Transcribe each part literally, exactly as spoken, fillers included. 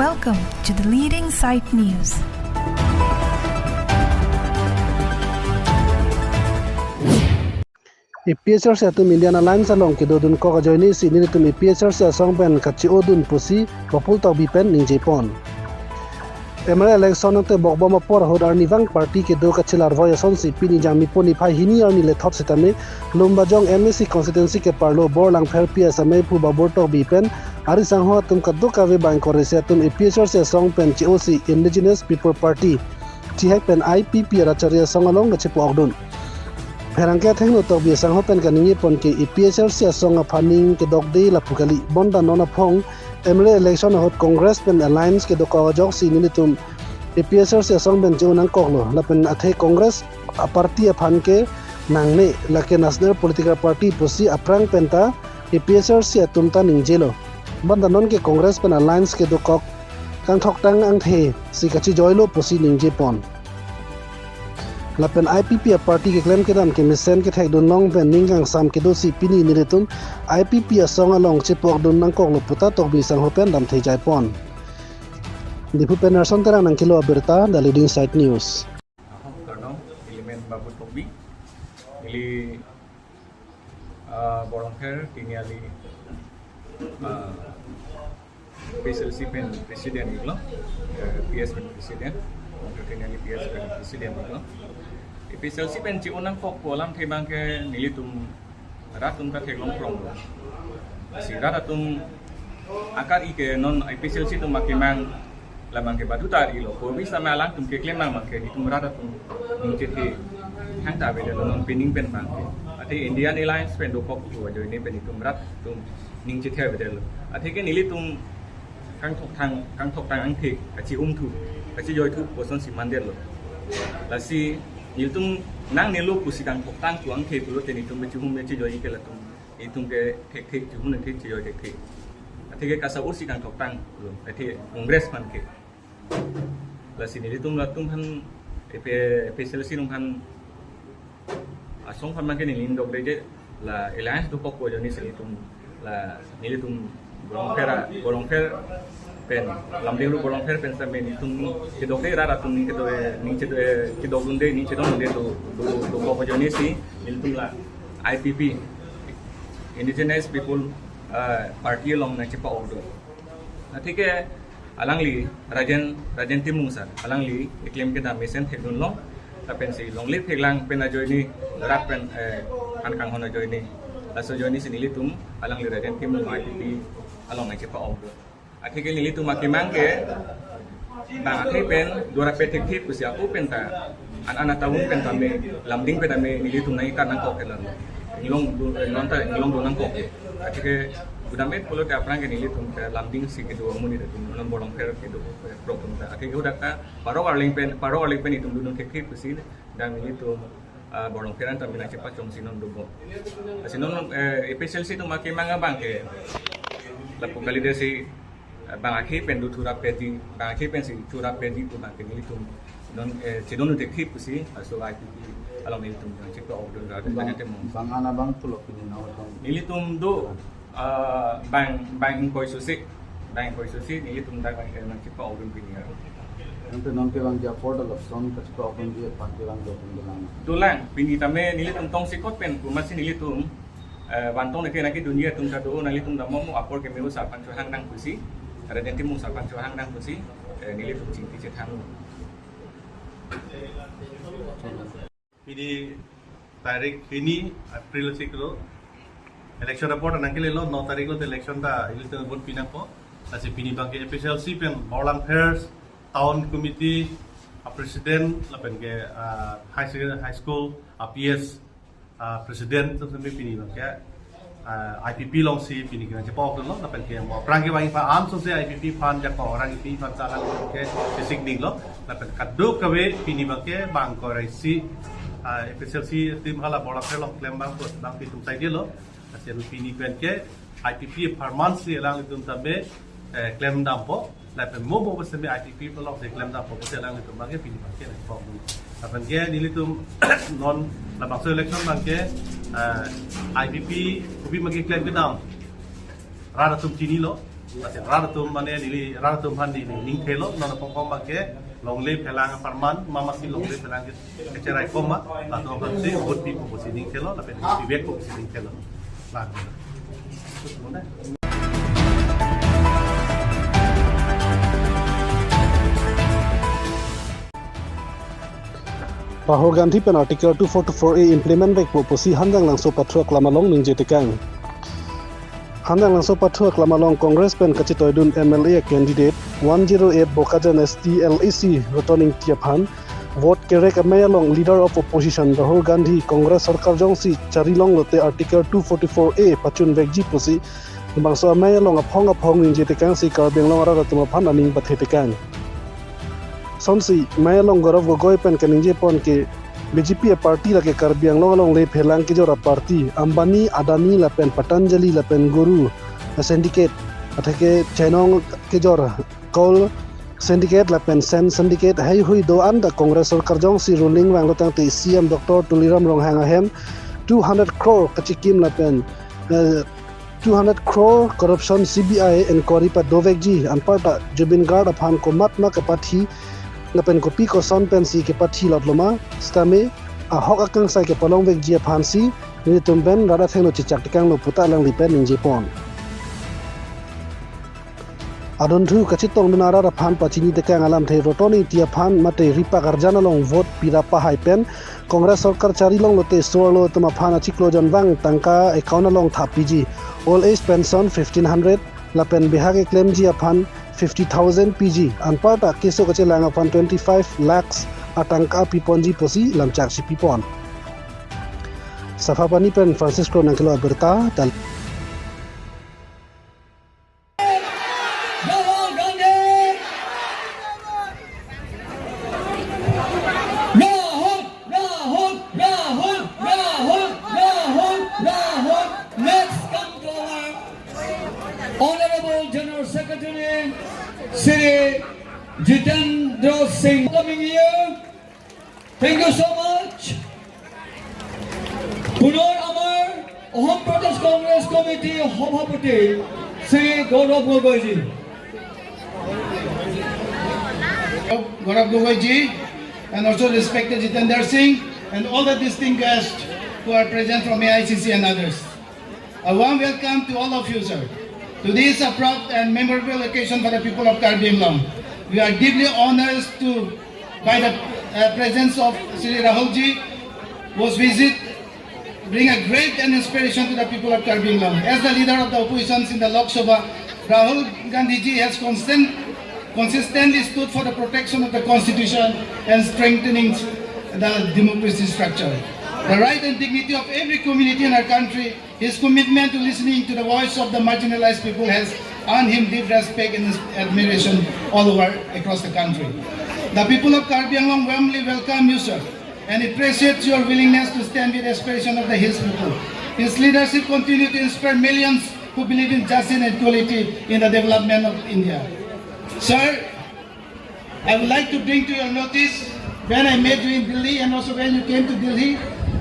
Welcome to the leading site news. A P H L C atum Indian Alliance along kedodun kok ajoine si nelitum A P H L C asong pen kache-odun pusi Bapul Tokbi pen ningjepon. M L A election nangtebok bom apor ahut arnivang party kedo kachelarvoi asonsi pini Jangmipo niphai hini arni lethot sitame Lumbajong M A C constituency keparlo Borlangpher P S amei phu Babur Tokbi pen ari sangho atum kadokave bang koresi atum A P H L C asong pen che-osi Indigenous People Party chihek pen I P P rat chari asong along kachepa-okdun. Pherangke athengno Tokbi asangho pen kaningjepon ke A P H L C asong aphan ning kedokde lapu kali. Bonta non aphong M L A election ahut Congress pen alliance kedokok ajoksi nelitum A P H L C asong pen che-o nangkoklo. Lapen athe Congress aparty aphan ke nangne, lake National Political Party pusi aphrang penta A P H L C atum ta ningjelo. Bonta non ke Congress pen alliance kedokok kangthoktang angthe si kachejoilo pusi ningjepon. Lapen I P P aparty keklem kedam kemesen kethekdun long pen ning kangsam kedosi pini nelitum I P P asong along chepa-okdun nangkoklo puta Tokbi asangho pen damthe jaipon. Diphu pen Nelson Terang nangkelo abirta, The Leading Site News. Ahok kardom, ilimen Babu Tokbi, ili ah, Borlangpher Tiniali, ah, A P H L C pen president iklo, eh, P S pen president, Borlangpher Tiniali P S pen president iklo. A P H L C pen che-o nangkok pu alamthe abang ke nelitum rat atum ta theklong pronglo. Si rat atum akar-i ke non A P H L C atum akemang labang ke badu ta ilo. Purbi sama alangtum keklem abang ke nelitum rat atum ning chethe thangta avedetlo non pining pen abang ke. Athe Indian Alliance pen dokok pu ajoine pen nelitum rat atum ning chethe avedetlo. Athe ke nelitum kangthoktang, kangthoktang angthe kache-umthu, kachejoithu pu asonsi mandetlo. Lasi nelitum nangnelo pusi kangthoktang pu angthe pulote nelitum kachehum kachejoi ke latum itum ke thekthe, chehum nangthe, chejoi thekthe. Athe ke kasa-o si kangthoktang lo, athe Congress aphan ke. Lasi nelitum latum aphan A P, A P H L C atum aphan asong aphan abang ke neli ning dokde je, la alliance dokok pu ajoine si nelitum, la nelitum Borlangpher, Borlangpher pen, Lumding Borlangpher pen same nelitum kedokde rat atum ning kedo, ning kedo, kedokdunde, ning chedondunde do, do, dokok pu ajoine si nelitum la I P P, Indigenous People, ah, Party along nangchepa-okdun. Athe ke alangli Rajen, Rajen Timung sir, alangli keklem kedam mesen thekdunlong, lapen si longle pheklang pen ajoine, rat pen, eh, aphan kanghon ajoine, laso ajoine si nelitum alangli Rajen Timung I P P along nangchepa-okdun. Athe ke nelitum akemang ke bang athe pen dora pethekthe pusi ako penta an an ataun pen tame, Lumding pen tame nelitum nang-ikat nangkok ke lang. Inglong do, eh, non ta inglong do nangkok ke. Athe ke budam-et pulote aphrang ke nelitum ke Lumding si kedo amonit atum, non Borlangpher kedo, eh, prok atum ta. Athe ke hadak ta Paro Arleng pen, Paro Arleng pen itum dodun thekthe pusi dan nelitum, ah, Borlangpher an tame nangchepachongsi non dobom. Lasi non, eh, A P H L C atum akemang abang ke lapu kalidesi, eh, bang akhei pen dothu rapji, bang akhei pensi chu rapji pu abang ke nelitum non, eh, chedondun thekthe pusi, laso I P P along nelitum nangchepa-okdun ra, bang, nangtemung. Bang an abang pulo pini nangtum? Nelitum do, ah, bang, bang ingkoi susi, bang ingkoi susi nelitum dak, eh, nangchepa-okdun pini ya. Nangtum non ke bang ja por da lason kachepa-okdunji aphan ke bang jokun dolang? Dolang, pini tame nelitum tongsekot pen pu amatsi nelitum, eh, vantong neke nangkedunji atum ta do, nanglitum dammo mo apor ke me-o sar aphan chohang nang pusi, Rajen Timung sar aphan chohang nang pusi, eh, nelitum chingki chethang. Pini tarik hini April siklo. Election report nangkelelo, no tarik lo election ta, ilitum vote pinangpo. Lasi pini abang ke A P H L C pen Borlangpher Town Committee a president lapen ke, ah, high secondary, high school a P S, ah, president atum seme pini abang ke, ah, I P P alongsi pini ke nangchepa-okdunlo, lapen ke mo aphrang ke bang ipha am sose I P P aphan jakong, orang I P P aphan salang ke sisik dinglo, lapen kadokave pini abang ke bang koresi, ah, A P H L C team hala Borlangpher along klem abang pu abang itum saidelo, lasi pini pen ke I P P apharman si alanglitum tame, eh, klem dampo. Lapen mo mo seme I P P alongsi klem dampo pusi alanglitum abang ke pini abang ke nangkok. Lapen ke nelitum non labangso election abang ke, eh, I P P kopi abang ke klem kedam rat atum chinilo. Lapen rat atum mane neli rat atum aphan neli ning thelo, non apong koma ke longle phelang apharman, mama si longle phelang ke kecherai koma, latum aphan si vote pipo pusi ning thelo, lapen pivekpo pusi ning thelo. Lang. Rahul Gandhi pen Article two forty-four A implement vekpo pusi Hanjanglangso pathu aklam along ningje tekang. Hanjanglangso pathu aklam along Congress pen kachetoidun M L A candidate one zero eight Bokajan S T L A C Roton Engti aphan vote kerek amei along Leader of Opposition Rahul Gandhi Congress sorkar jongsi chari longlote Article two forty-four A pachun vekji pusi bangso amei along aphong aphong ningje tekangsi Karbi Anglong arat atum aphan aning pathe tekang. Sonsi amei along Gaurav Gogoi pen kaningje pon ke B J P a-party lake Karbi Anglong along le phelang kejor a-party, Ambani, Adani lapen Patanjali lapen Guru a-syndicate, atheke chainong kejor coal syndicate lapen sand syndicate heihui do-an ta Congress sorkar jongsi ruling vanglo tangte C M Doctor Tuliram Ronghang ahem two hundred crore kachikim lapen, eh, two hundred crore corruption C B I inquiry padovekji anparta Zubeen Garg aphan komat ma kapathi lapen kopi koson pensi kepathi lotloma, sitame ahok akangsai kepalongvekji aphansi nelitum pen rat athengno chechak tekanglo puta alangli pen ningje pon. Adunthu kachetongdun arat aphan pachini tekang alamthe Roton Engti aphan mate ripak arjan along vote pira pahai pen Congress sorkar chari longlote so-arlo atum aphan achiklo jonvang tangka account along thap piji, old age pension fifteen hundred lapen bihak keklemji aphan fifty thousand piji, anparta keso kachelang aphan twenty-five lakhs atangka piponji pusi lamchak si pipon. Saphapani pen Francisco Nangkelo abirta, Delhi. Rahul Gandhi! Rahul, Rahul, Rahul, Rahul, Rahul, Rahul. Next come to our Honorable General Secretary, Shri Jitendra Singh. Coming here. Thank you so much. পুনৰ আমাৰ অসম প্ৰদেশ কংগ্ৰেছ কমিটিৰ সভাপতি শ্ৰী গৌৰৱ গগৈজী। Gaurav Gogoi ji, and also respected Jitendra Singh, and all the distinguished guests who are present from A I C C and others. A warm welcome to all of you, sir. Today is a proud and memorable occasion for the people of Karbi Anglong. We are deeply honored to, by the, uh, presence of Shri Rahul ji, whose visit bring a great and inspiration to the people of Karbi Anglong. As the leader of the oppositions in the Lok Sabha, Rahul Gandhi ji has constant, consistently stood for the protection of the constitution and strengthening the democracy structure. The right and dignity of every community in our country, his commitment to listening to the voice of the marginalized people has earned him deep respect and admiration all over across the country. The people of Karbi Anglong warmly welcome you, sir, and appreciate your willingness to stand with the aspiration of the Hills people. His leadership continue to inspire millions who believe in justice and equality in the development of India. Sir, I would like to bring to your notice, when I met you in Delhi and also when you came to Delhi,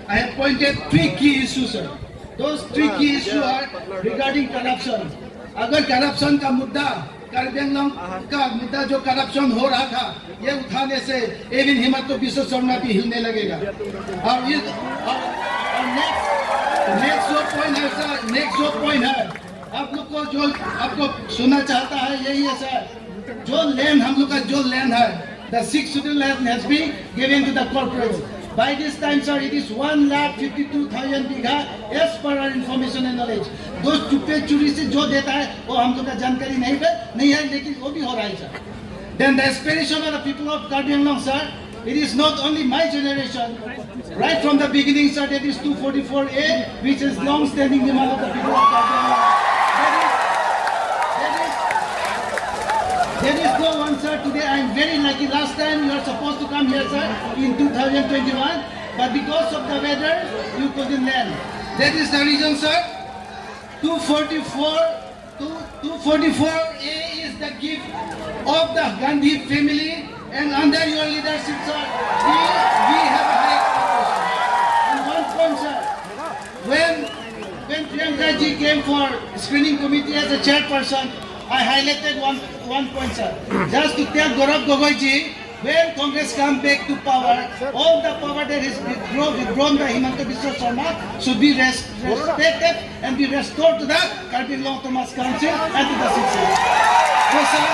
I have pointed three key issues, sir. Those three key issues are regarding corruption. अगर करप्शन का मुद्दा, कार्बी आंगलोंग का मुद्दा जो करप्शन हो रहा था, ये उठाने से even हिमंत बिस्व शर्मा भी हिलने लगेगा। और इस, और, और नेक्स्ट, नेक्स्ट जो पॉइंट है सर, नेक्स्ट जो पॉइंट है, आप लोग को जो, आपको सुनना चाहता है यही है सर, जो लैंड हम लोग का जो लैंड है, the six schedule land has been given to the corporates. By this time, sir, it is one lakh fifty two thousand bigha as per our information and knowledge. जो चुप्पे चोरी से जो देता है, वो हम लोग का जानकारी नहीं है, नहीं है, लेकिन वो भी हो रहा है sir. Then the aspiration of the people of Karbi Anglong, sir, it is not only my generation. Right from the beginning, sir, that is two forty-four A, which is long-standing demand of the people of Karbi Anglong. That is, that is, that is no one, sir. Today I am very lucky. Last time you are supposed to come here, sir, in two thousand twenty-one, but because of the weather, you couldn't land. That is the reason, sir. Two forty-four, two, two forty-four A is the gift of the Gandhi family, and under your leadership, sir, we, we have a high expectation. And one point, sir, when, when Priyanka ji came for screening committee as a chairperson, I highlighted one, one point, sir. Just to tell Gaurav Gogoi ji, when Congress come back to power, all the power that is withdrawn, withdrawn by Himanta Biswa Sarma should be res-, respected and be restored to the Karbi Anglong Autonomous Council and to the citizens. So, sir,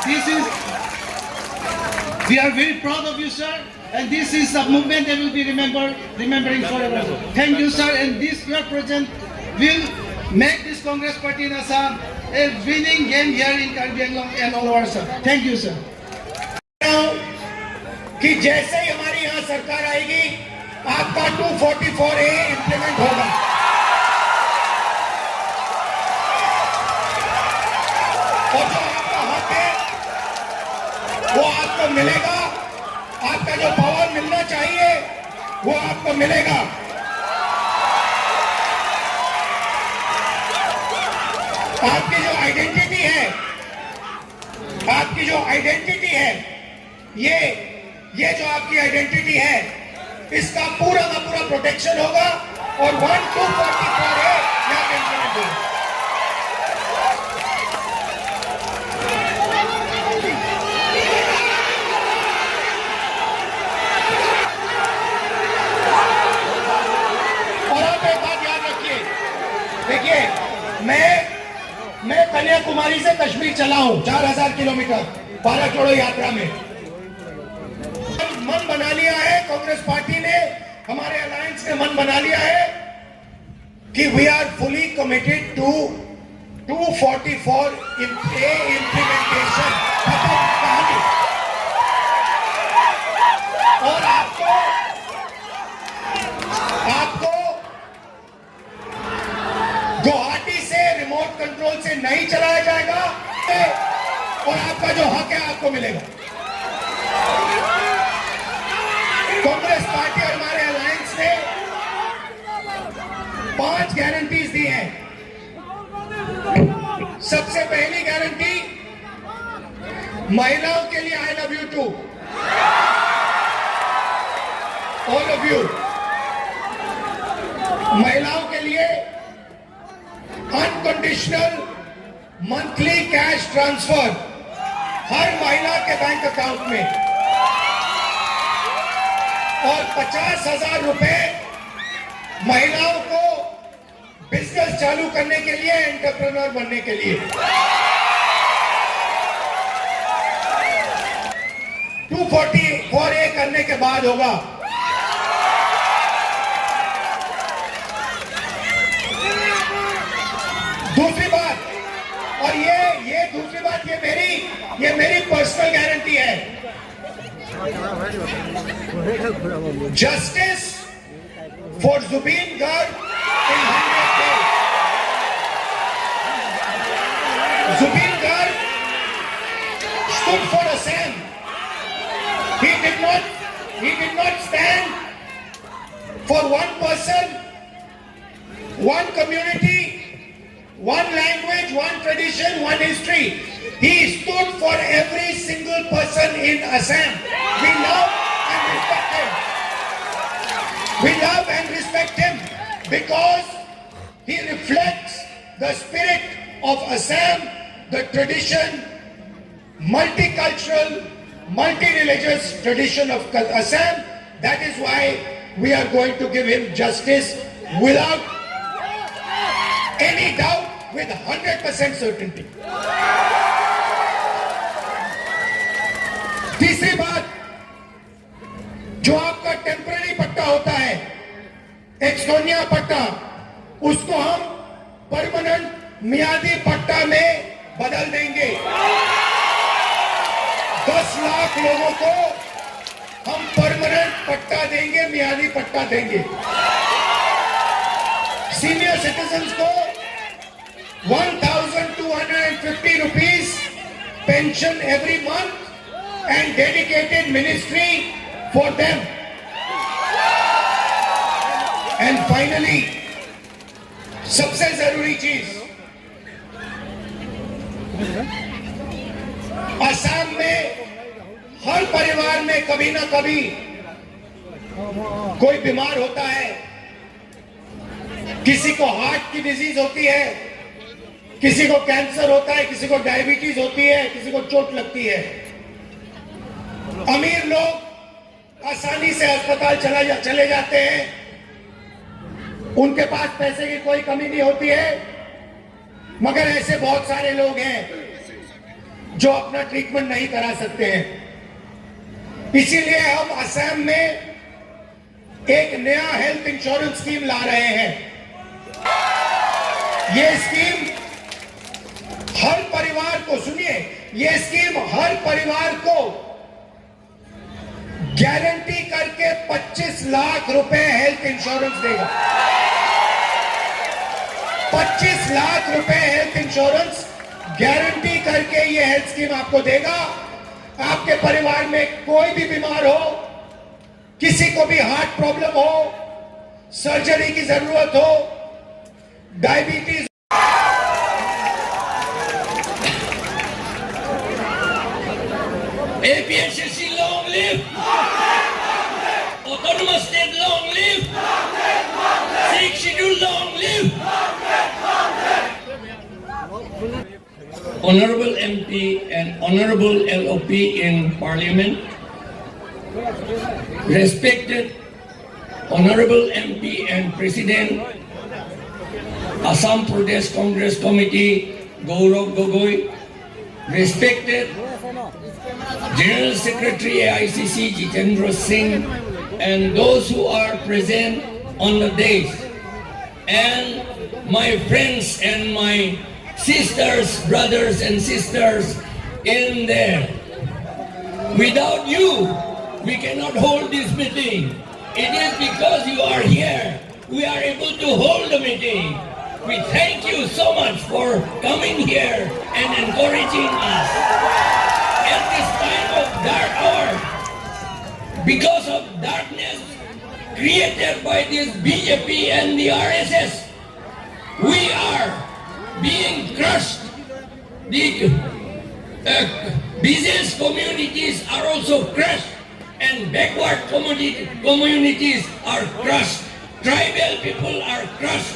this is, we are very proud of you, sir. And this is a movement that will be remembered, remembering forever. Thank you, sir. And this your presence will make this Congress party in Assam a winning game here in Karbi Anglong and all over, sir. Thank you, sir. कि जैसे ही हमारी यहाँ सरकार आएगी, आपका to forty four ए इम्प्लीमेंट होगा और जो आपका हक है, वो आपको मिलेगा। आपका जो पावर मिलना चाहिए, वो आपको मिलेगा। आपकी जो आइडेंटिटी है, आपकी जो आइडेंटिटी है, ये, ये जो आपकी आइडेंटिटी है, इसका पूरा का पूरा प्रोटेक्शन होगा और वन टू फ़ोर्टी फ़ोर ए यहाँ पे इम्प्लीमेंट होगा। और आप एक बात याद रखिए, देखिए, मैं, मैं कन्याकुमारी से कश्मीर चला हूँ, चार हज़ार किलोमीटर, भारत जोड़ो यात्रा में। मन बना लिया है, कांग्रेस पार्टी ने, हमारे अलायंस ने मन बना लिया है कि we are fully committed to two forty four im-, a implementation. खत्म कहानी। और आपको, आपको गुवाहाटी से रिमोट कंट्रोल से नहीं चलाया जाएगा और आपका जो हक है, आपको मिलेगा। कांग्रेस पार्टी और हमारे अलायंस ने पांच गारंटीज दी हैं। सबसे पहली गारंटी, महिलाओं के लिए I love you too, all of you। महिलाओं के लिए अनकंडीशनल मंथली कैश ट्रांसफर हर महिला के बैंक अकाउंट में, और पचास हज़ार रुपए महिलाओं को बिजनेस चालू करने के लिए, एंटरप्रेन्योर बनने के लिए। टू फ़ोर्टी फ़ोर ए करने के बाद होगा। दूसरी बात, और ये, ये दूसरी बात, ये मेरी, ये मेरी पर्सनल गारंटी है। Justice for Zubeen Garg in hundred days. Zubeen Garg stood for Assam. He did not, he did not stand for one person, one community, one language, one tradition, one history. He stood for every single person in Assam. We love and respect him. We love and respect him because he reflects the spirit of Assam, the tradition, multicultural, multi-religious tradition of Kal-, Assam. That is why we are going to give him justice without any doubt, with hundred percent certainty. तीसरी बात, जो आपका टेम्परेरी पट्टा होता है, एक्सोनिया पट्टा, उसको हम परमानेंट मियादी पट्टा में बदल देंगे। दस लाख लोगों को हम परमानेंट पट्टा देंगे, मियादी पट्टा देंगे। सीनियर सिटीजन्स को one thousand two hundred and fifty rupees pension every month and dedicated ministry for them. And finally, सबसे जरूरी चीज, असम में हर परिवार में कभी ना कभी कोई बीमार होता है, किसी को हार्ट की डिजीज होती है, किसी को कैंसर होता है, किसी को डायबिटीज होती है, किसी को चोट लगती है। अमीर लोग आसानी से अस्पताल चला जा, चले जाते हैं, उनके पास पैसे की कोई कमी नहीं होती है, मगर ऐसे बहुत सारे लोग हैं जो अपना ट्रीटमेंट नहीं करा सकते हैं। इसीलिए हम असम में एक नया हेल्थ इंश्योरेंस स्कीम ला रहे हैं। ये स्कीम हर परिवार को, सुनिए, ये स्कीम हर परिवार को गारंटी करके पच्चीस लाख रुपए हेल्थ इंश्योरेंस देगा। पच्चीस लाख रुपए हेल्थ इंश्योरेंस गारंटी करके ये हेल्थ स्कीम आपको देगा। आपके परिवार में कोई भी बीमार हो, किसी को भी हार्ट प्रॉब्लम हो, सर्जरी की जरूरत हो, diabetes A P H L C long live! Autonomous State long live! Sixth Schedule long live! Honorable M P and Honorable L O P in Parliament, respected Honorable M P and President, Assam Pradesh Congress Committee, Gaurav Gogoi, respected General Secretary A I C C Jitendra Singh, and those who are present on the dais, and my friends and my sisters, brothers and sisters in there. Without you, we cannot hold this meeting. It is because you are here we are able to hold the meeting. We thank you so much for coming here and encouraging us. At this time of dark hour, because of darkness created by this B J P and the R S S, we are being crushed. The uh, business communities are also crushed, and backward community, communities are crushed. Tribal people are crushed.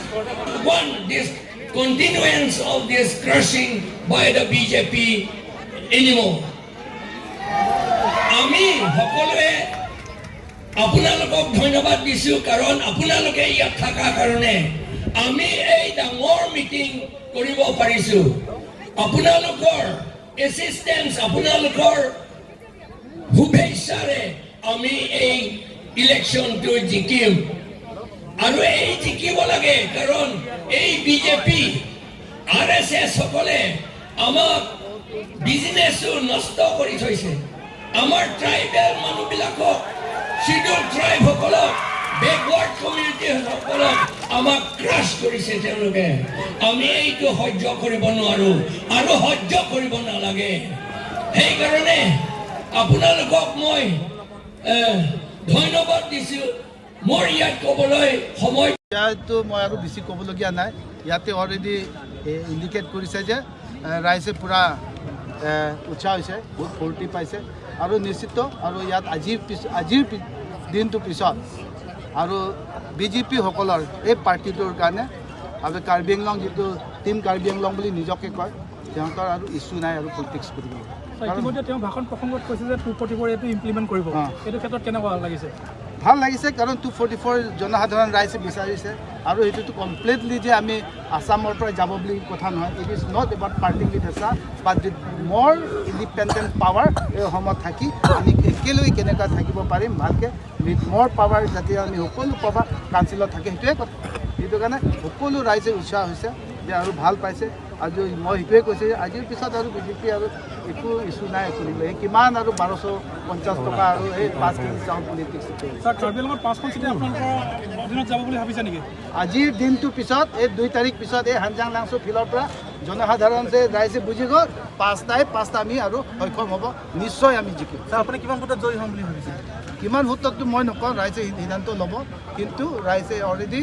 One, this continuance of this crushing by the B J P anymore. আমি সকলোৱে আপোনালোকক ধন্যবাদ দিছো, কাৰণ আপোনালোকে ইয়াত থকা কাৰণে আমি এই ডাঙৰ মিটিং কৰিব পাৰিছো। আপোনালোকৰ এচিষ্টেন্স, আপোনালোকৰ শুভেচ্ছাৰে আমি এই ইলেকশ্যনটো জিকিম। আৰু এই জিকিব লাগে, কাৰণ এই বি জে পি, আৰ এছ এছ সকলে আমাক বিজনেছো নষ্ট কৰি থৈছে। আমাৰ ট্ৰাইবেল মানুহবিলাকক, শ্বিডিউল ট্ৰাইব সকলক, বেকৱাৰ্ড কমিউনিটি সকলক আমাক ক্ৰাছ কৰিছে তেওঁলোকে। আমি এইটো সহ্য কৰিব নোৱাৰো আৰু সহ্য কৰিব নালাগে। সেইকাৰণে আপোনালোকক মই, এ, ধন্যবাদ দিছো। মোৰ ইয়াত ক'বলৈ সময় ইয়াততো মই আৰু বেছি ক'বলগীয়া নাই। ইয়াতে অলৰেডি ইণ্ডিকেট কৰিছে যে এ, ৰাইজে পূৰা এ, উৎসাহ হৈছে, বহুত ফূৰ্তি পাইছে। আৰু নিশ্চিত আৰু ইয়াত আজিৰ পিছ আজিৰ পি- দিনটো পিছত আৰু বি জে পিসকলৰ এই পাৰ্টিটোৰ কাৰণে আৰু কাৰ্বি আংলং যিটো টিম কাৰ্বি আংলং বুলি নিজকে কয়, সিহঁতৰ আৰু ইছ্যু নাই আৰু পলিটিক্স কৰিবলৈ। ছাৰ, ইতিমধ্যে তেওঁ ভাষণ প্ৰসংগত কৈছে যে টু ফৰ্টি ফ'ৰ এটো ইমপ্লিমেণ্ট কৰিব। অ। এইটো ক্ষেত্ৰত কেনেকুৱা লাগিছে? ভাল লাগিছে, কাৰণ টু ফৰ্টি ফ'ৰ জনসাধাৰণ ৰাইজে বিচাৰিছে আৰু সেইটোতো কমপ্লিটলি যে আমি আছামৰ পৰা যাব বুলি কথা নহয়। It is not about parting with Assam, but with more independent power এই অসমত থাকি আমি একেলগে কেনেকুৱা থাকিব পাৰিম ভালকৈ, with more power যাতে আমি সকলো পাৱাৰ কাউন্সিলত থাকে, সেইটোৱে কথা। সেইটো কাৰণে সকলো ৰাইজে উৎসাহ হৈছে যে আৰু ভাল পাইছে। আজি মই সেইটোৱে কৈছোঁ যে আজিৰ পিছত আৰু বি জে পি আৰু একো ইছ্যু নাই, একো নিলে। এই কিমান আৰু বাৰশ পঞ্চাছ টকা আৰু এই পাঁচ কেজি চাউল পলিটিক্স। ছাৰ, কাৰ্বি আংলঙৰ পাঁচখন চিটি আপোনালোকৰ অধীনত যাব বুলি ভাবিছে নেকি? আজিৰ দিনটোৰ পিছত, এই দুই তাৰিখ পিছত এই হানজাং লাংচু ফিল্ডৰ পৰা জনসাধাৰণ যে ৰাইজে বুজি গ'ল, পাঁচটাই পাঁচটা আমি আৰু সক্ষম হ'ব, নিশ্চয় আমি জিকিম। ছাৰ, আপুনি কিমান ভোটত জয়ী হ'ম বুলি ভাবিছে? কিমান ভোটততো মই নকওঁ, ৰাইজে সিদ্ধান্ত ল'ব। কিন্তু ৰাইজে অলৰেডি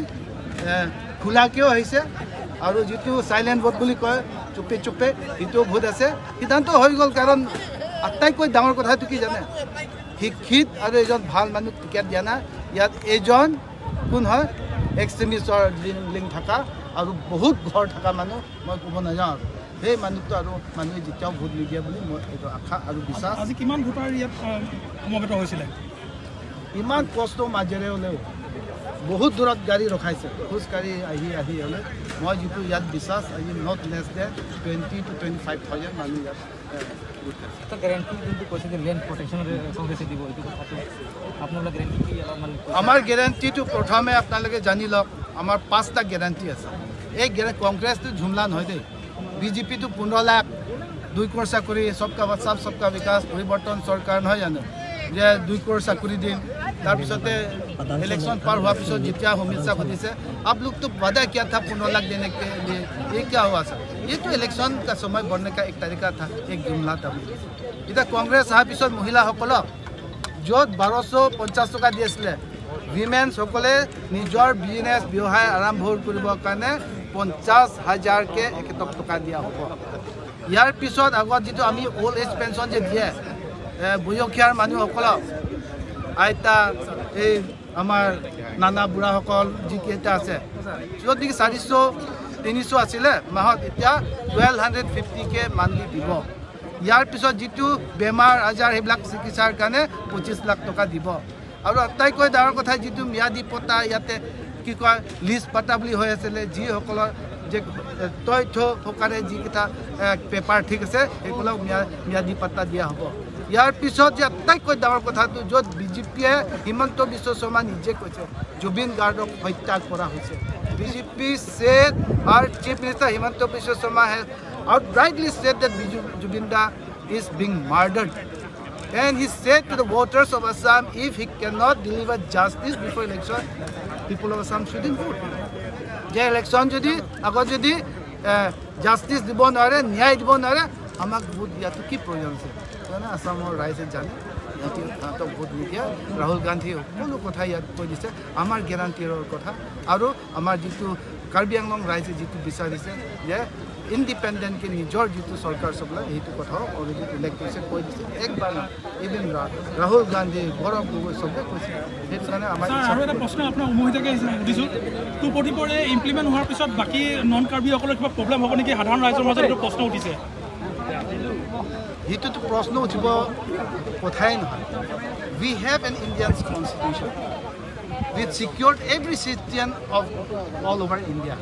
খোলাকেও আহিছে আৰু যিটো চাইলেণ্ট ভোট বুলি কয়, চুপে চুপে, সেইটো ভোট আছে। সিদ্ধান্ত হৈ গ'ল, কাৰণ আটাইতকৈ ডাঙৰ কথাটো কি জানে? শিক্ষিত আৰু এজন ভাল মানুহ টিকেট দিয়া নাই। ইয়াত এজন কোন হয়? এক্সট্ৰিমিষ্টৰ লিংক লিংক থকা আৰু বহুত ঘৰ থকা মানুহ মই ক'ব নাযাওঁ আৰু। সেই মানুহটো আৰু মানুহে যেতিয়াও ভোট নিদিয়ে বুলি মই এইটো আশা আৰু বিশ্বাস। আজি কিমান ভোটাৰ ইয়াত আহ, সমবেত হৈছিলে? ইমান কষ্ট মাজেৰে হ'লেও বহুত দূৰত গাড়ী ৰখাইছে, খোজকাঢ়ি আহি আহি হ'লে মই যিটো ইয়াত বিশ্বাস, আজি not less than twenty to twenty five thousand মানুহ ইয়াত এ, ভোট খাইছে। এটা গেৰাণ্টি যোনটো কৈছে যে লেণ্ড প্ৰটেকশ্যনৰ কংগ্ৰেছে দিব, এইটো কথাটো আপোনালোকে গেৰাণ্টি কি অলপমান কৈছে? আমাৰ গেৰাণ্টিটো প্ৰথমে আপোনালোকে জানি লওক, আমাৰ পাঁচটা গেৰাণ্টি আছে। এই গেৰা কংগ্ৰেছটো ঝুমলা নহয় দেই। বিজেপিটো পোন্ধৰ লাখ, দুই কোটি চাকৰি, সবকা সাথ সবকা বিকাশ, পৰিৱৰ্তন চৰকাৰ নহয় জানো? যে দুই কোটি চাকৰি দিম, তাৰপিছতে ইলেকশ্যন পাৰ হোৱাৰ পিছত যেতিয়া অমিত শ্বাহ সুধিছে, "आप लोग तो वादा किया था पंद्रह लाख देने के लिए, ये क्या हुआ सर?" ये तो इलेक्शन का समय बढ़ने का एक तरीका था, एक जुमला था। এতিয়া কংগ্ৰেছ অহাৰ পিছত মহিলাসকলক য'ত বাৰশ পঞ্চাছ টকা দি আছিলে, উইমেনসকলে নিজৰ বিজনেছ, ব্যৱসায় আৰম্ভ কৰিবৰ কাৰণে পঞ্চাছ হাজাৰকে একেটক টকা দিয়া হ'ব। ইয়াৰ পিছত আগত যিটো আমি অল্ড এজ পেঞ্চন যে দিয়ে, এ, বয়সীয়াল মানুহসকলক, আইতা, এই আমাৰ নানা বুঢ়াসকল যিকেইটা আছে, য'ত নেকি চাৰিশ, তিনিশ আছিলে মাহত, এতিয়া টুৱেলভ হাণ্ড্ৰেড ফিফটিকে মান্থলি দিব। ইয়াৰ পিছত যিটো বেমাৰ আজাৰ সেইবিলাক চিকিৎসাৰ কাৰণে পঁচিছ লাখ টকা দিব। আৰু আটাইতকৈ ডাঙৰ কথা যিটো ম্যাদী পট্টা ইয়াতে কি কয় লিজ পট্টা বুলি হৈ আছিলে, যিসকলৰ যে এ, তথ্য প্ৰকাৰে যিকেইটা এ, পেপাৰ ঠিক আছে সেইসকলক ম্যা- ম্যাদী পট্টা দিয়া হ'ব। ইয়াৰ পিছত যে আটাইতকৈ ডাঙৰ কথাটো য'ত বিজেপিয়ে হিমন্ত বিশ্ব শৰ্মা নিজে কৈছে জুবিন গাৰ্গক হত্যা কৰা হৈছে। BJP said our Chief Minister Himanta Biswa Sarma has outrightly said that Biju, Jubin Da is being murdered. And he said to the voters of Assam, if he cannot deliver justice before election, people of Assam shouldn't vote. যে ইলেকশ্যন যদি আগত যদি জাষ্টিছ দিব নোৱাৰে, ন্যায় দিব নোৱাৰে, আমাক ভোট দিয়াটো কি প্ৰয়োজন আছে? সেইকাৰণে আছামৰ ৰাইজে জানে, সিহঁতি, সিহঁতক ভোট নিদিয়ে। ৰাহুল গান্ধীয়ে সকলো কথা ইয়াত কৈ দিছে, আমাৰ গেৰাণ্টিৰ কথা আৰু আমাৰ যিটো কাৰ্বি আংলং ৰাইজে যিটো বিচাৰিছে যে ইণ্ডিপেণ্ডেণ্টকে নিজৰ যিটো চৰকাৰ চলাই সেইটো কথাও অলৰেডি উল্লেখ কৰিছে, কৈ দিছে। একবাৰ নহয়, ইভিন ৰা- ৰাহুল গান্ধী, গৌৰৱ গগৈ চবে কৈছে। সেইটো কাৰণে আমাৰ ছাৰ, ইচ্ছা আৰু এটা প্ৰশ্ন আপোনাক উমৈহতীয়াকৈ আহিছে, সুধিছোঁ। টু ফৰ্টি ফ'ৰ এ ইমপ্লিমেণ্ট হোৱাৰ পিছত বাকী নন কাৰ্বিসকলৰ কিবা প্ৰব্লেম হ'ব নেকি? সাধাৰণ ৰাইজৰ মাজত এইটো প্ৰশ্ন উঠিছে। সেইটোতো প্ৰশ্ন উঠিব কথাই নহয়। We have an Indian constitution which secured every citizen of all over India.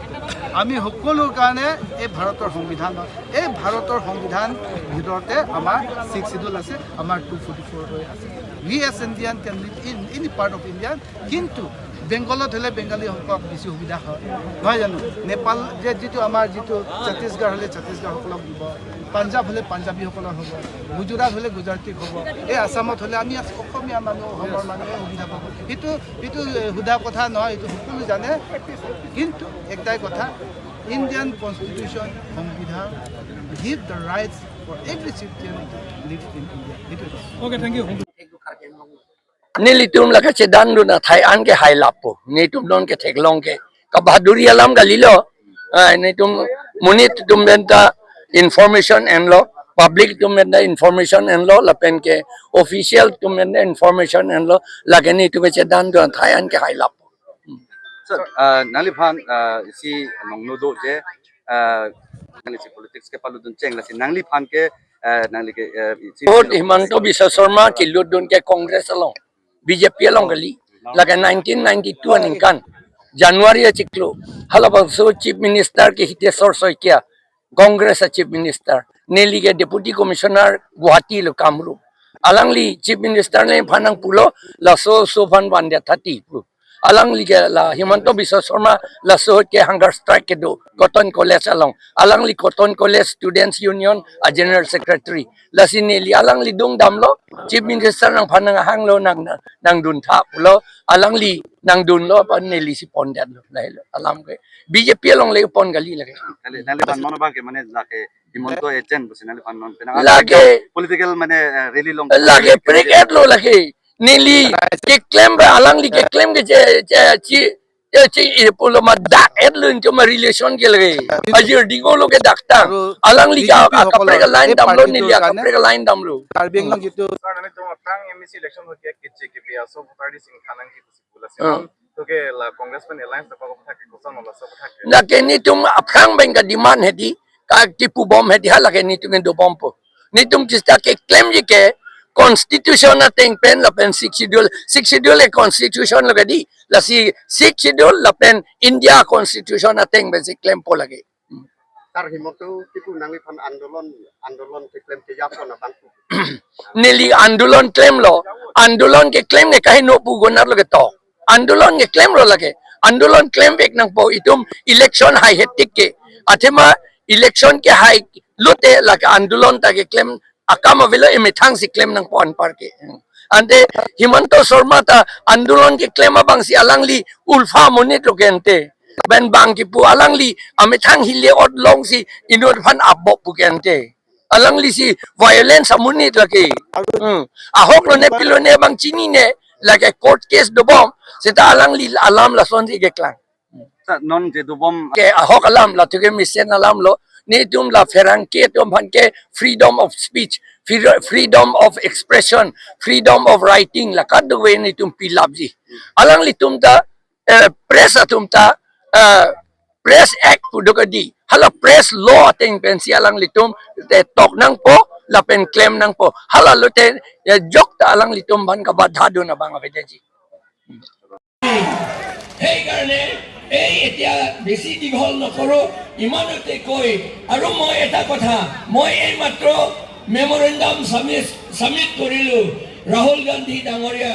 আমি সকলোৰ কাৰণে এই ভাৰতৰ সংবিধান, এই ভাৰতৰ সংবিধান ভিতৰতে আমাৰ ছিক্স শ্বিডিউল আছে, আমাৰ টু ফৰ্টি ফ'ৰ হৈ আছে। We as Indian can live in any part of India, কিন্তু বেংগলত হ'লে বেংগালীসকলক বেছি সুবিধা হয়, নহয় জানো? নেপাল যে যিটো আমাৰ যিটো ছত্তীশগড় হ'লে ছত্তীশগড়সকলক দিব, পাঞ্জাৱ হ'লে পাঞ্জাৱীসকলৰ হ'ব, গুজৰাট হ'লে গুজৰাটীক হ'ব, এই আছামত হ'লে আমি আছ- অসমীয়া মানুহ, অসমৰ মানুহে সুবিধা পাব। সেইটো সেইটো এ, সোধা কথা নহয়, এইটো সকলো জানে। কিন্তু একটাই কথা, ইণ্ডিয়ান কনষ্টিটিউশ্যন, সংবিধান give the rights for every citizen to live in India. সেইটো এটা। Okay, thank you. Nelitum la kachedandun athai an ke hai lapu. Netum non ke theklong ke. Kabahaduri alam kalilo. Ah, netum monit atum penta information enlo. Public atum penta information enlo. Lapen ke official atum penta information enlo. Lake netum kachedandun athai an ke hai lapu. Sir, ah, nangliphan, ah, isi nongnodo je, ah, nangli si politics ke palutdun cheng lasi nangliphan ke, ah, nangli ke, ah, isi Vote Himanta Biswa Sarma kelutdun ke Congress along, B J P along kali. Lake nineteen ninety-two aningkan January achiklo, halabangso Chief Minister ke Hiteswar Saikia, Congress a Chief Minister. Neli ke Deputy Commissioner Guwahati lo Kamrup. Alangli Chief Minister neliphan nangpulo, laso oso aphan vandet thati pu. Alangli ke la Himanta Biswa Sarma laso ke hunger strike kedo Cotton College along. Alangli Cotton College Students Union a General Secretary. Lasi neli alangli dungdamlo, Chief Minister nangphan nanghanglo, nang nang nangduntha pulo, alangli nangdunlo, pa neli si pondetlo, lahelo alam ke. B J P along le pon kali lake. Nangli, nangliphan mano bang ke mane lake Himanta agent pusi nangliphan non penang. Lake political mane, eh, rally along. Lake prek etlo lake. Neli keklem ba alangli keklem ke je je chi je chi e pulo ma dak etlo into ma relation ke lake. Ajir dingolo ke dak ta. Alangli ka kaprek line damlo, neli kaprek line damlo. Karbi Anglong jitu. Sir, nangtum aphrang M A C election hote ke K J K P aso voter di sing thanang ki pusi pula. Toke la Congress pen alliance tokok aphuthak ke koson laso aphuthak ke. Lake netum aphrang pen ka demand hedi, ka kipubom hedi, halake netum ke dobompo. Netum kista ke claim ji ke constitution ateng pen lapen Sixth Schedule, Sixth Schedule e constitution lo kedi, lasi Sixth Schedule lapen India constitution ateng pensi claimpo lake. Sar, himoto kipu nangliphan andolon, andolon keklem kejapon abang pu. Neli andolon klemlo, andolon keklem ke kaheno pu gonar lo ketok. Andolon keklemlo lake. Andolon klemvek nangpo, itum election haihetik ke. Athema election kehai lote lake andolon ta keklem akam avelo, emethang si klem nangpo anpar ke. Ante Himanta Sarma ta andolon keklem abangsi alangli ULFA amonit lo ke ante. Pen bang kipu alangli amethang hile ot longsi inut aphan apbok pu ke ante. Alangli si violence amonit lake. Hmm. Ahok lone pilone abang chinine, lake court case dobom, seta alangli alam lasonsi keklang. Sa non je dobom. Ke ahok alam, latuke mesen alam lo. Netum la pherangke atum aphan ke freedom of speech, fre-, freedom of expression, freedom of writing, la kadokave netum pilapji. Alanglitum ta, eh, press atum ta, eh, Press Act pu do kedi. Hala press law ateng pensi alanglitum te tok nangpo, lapen klem nangpo. Hala lote, eh, jok ta alanglitum aphan kabadha dun abang avedeji. সেইকাৰণে এই এতিয়া বেছি দীঘল নকৰোঁ, ইমানতে কৈ আৰু মই এটা কথা, মই এইমাত্ৰ মেমৰেণ্ডাম ছাবমিট, ছাবমিট কৰিলোঁ ৰাহুল গান্ধী ডাঙৰীয়া